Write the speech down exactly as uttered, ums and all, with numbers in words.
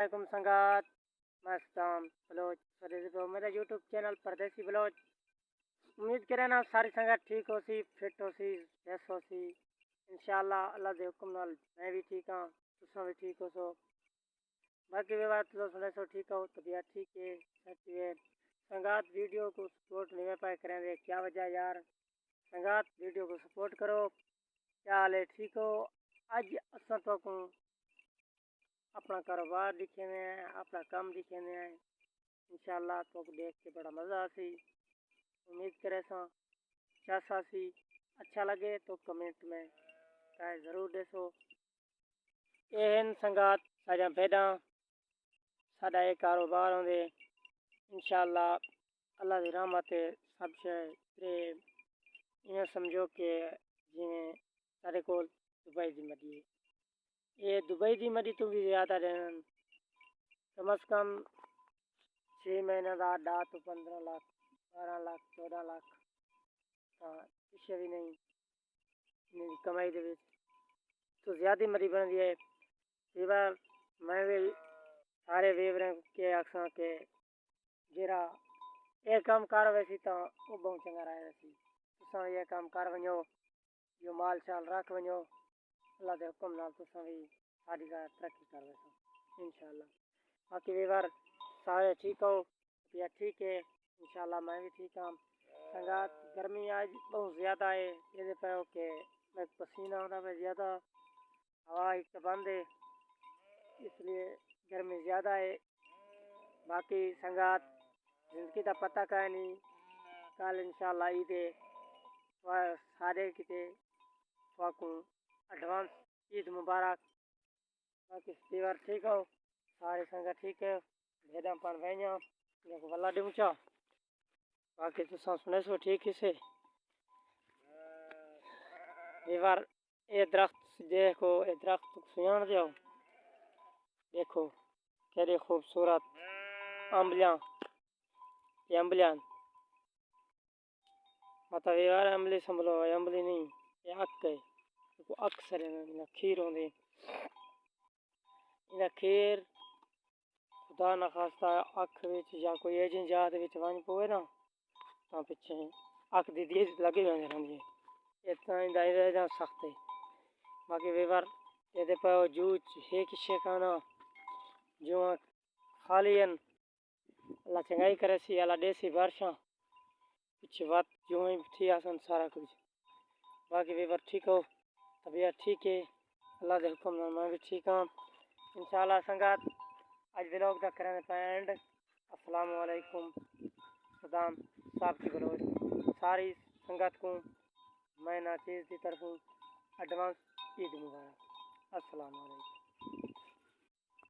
علیکم سنگت، میں صدام بلوچ۔ سارے دے پو میرا یوٹیوب چینل پردیسی بلوچ۔ امید کرے نا ساری سنگت ٹھیک ہو سی، فٹ ہو سی، بیس ہو سی۔ انشاءاللہ اللہ دے حکم نال میں بھی ٹھیک ہاں، تساں بھی ٹھیک ہو سو۔ باقی ویوار تساں سنے سو ٹھیک ہو، طبیعت ٹھیک ہے، سچ ہے۔ سنگت ویڈیو کو سپورٹ نہیں پائے کریں دے، کیا وجہ یار؟ سنگت ویڈیو کو سپورٹ کرو۔ کیا حال ہے؟ ٹھیک ہو؟ اج اساں تہاکوں اپنا کاروبار ݙکھیندے ہیں، اپنا کم ݙکھیندے ہیں۔ انشاءاللہ تہاکوں ݙیکھ کے بڑا مزہ آسی۔ امید کریساں چس آسی۔ اچھا لگے تو کمنٹ میں رائے ضرور ݙیسو۔ اے ہن سنگت ساݙیاں بھیݙاں، ساݙا اے کاروبار ہوندے۔ انشاءاللہ اللہ دی رحمت ہے، سب شے ترے۔ ایویں سمجھو کہ جیویں ساݙے کول دبئی دی مڈی ہے۔ اے دبئی دی مڈی توں وی زیادہ ݙیندن۔ کم از کم چھ مہینے دا ݙاہ توں پندرہ لکھ، بارہ لکھ، چودہ لکھ تاں پچھے وی نہیں۔ انہیں دی کمائی دے وچ توں زیادہ مڈی بݨدی ہے۔ ویور، میں وی سارے ویوریں کے آکھساں کہ جیڑھا اے کم کر ویسی تاں او بہوں چنگا رہ ویسی۔ تساں وی اے کم کر ونڄو، جو مال شال رکھ ونڄو، اللہ دے حکم نال تساں وی ساݙی طرح ترقی کر ویسو انشاءاللہ۔ باقی ویور سارے ٹھیک ہو؟ طبیعت ٹھیک ہے؟ انشاءاللہ میں بھی ٹھیک ہاں۔ سنگت، گرمی اڄ بہت زیادہ ہے، ایندے پئے ہو کہ میکوں پسینہ آندا پئے زیادہ، ہوا ہک تاں بند ہے، اس لیے گرمی زیادہ ہے۔ باقی سنگت، زندگی دا پتہ کائے نہیں، کل انشاءاللہ عید ہے، تہاݙے سارے کیتے تہاکوں ایڈوانس عید مبارک۔ باقی ویور ٹھیک ہو؟ ساری سنگت ٹھیک ہے؟ بھیݙاں پن ویندیاں، ݙیکھو ولا ݙیمچا۔ باقی تساں سݨیسو ٹھیک ہیسے۔ ویور، اے درخت ݙیکھو، اے درخت سنڄاݨدے ہو؟ ݙیکھو کیݙے خوبصورت امبلیاں، اے امبلیاں۔ مطلب اے یار امبلی سنبھلو، اے امبلی نہیں، اے اک ہے۔ ایکوں اک سݙیندن، ایندا کھیر ہوندے۔ ایندا کھیر خدا نخواستہ اک وچ یا کوئی ایجھی جاہ دے وچ ونڄ پوے نا، تاں پچھے اک دی دید لڳی ویندی رہندی ہے۔ اے تاں ایندا، ایندا، ایندا سخت ہے۔ باقی ویور، ایندے پئے ہو جو ہک شیخانہ، جواں خالی ہن۔ اللہ چنڳائی کریسی، اللہ ݙیسی بارشاں، پچھے وت جوں ہی تھی آسن سارا کجھ۔ باقی ویور ٹھیک ہو؟ طبیعت ٹھیک ہے؟ اللہ دے حکم نال میں بھی ٹھیک ہاں۔ انشاءاللہ سنگت، اڄ ولاگ دا کریں پئے اینڈ۔ السلام علیکم، صدام صاحب کی بلوچ، ساری سنگت کوں میں ناچیز دی طرفوں ایڈوانس عید مبارک۔ السلام علیکم۔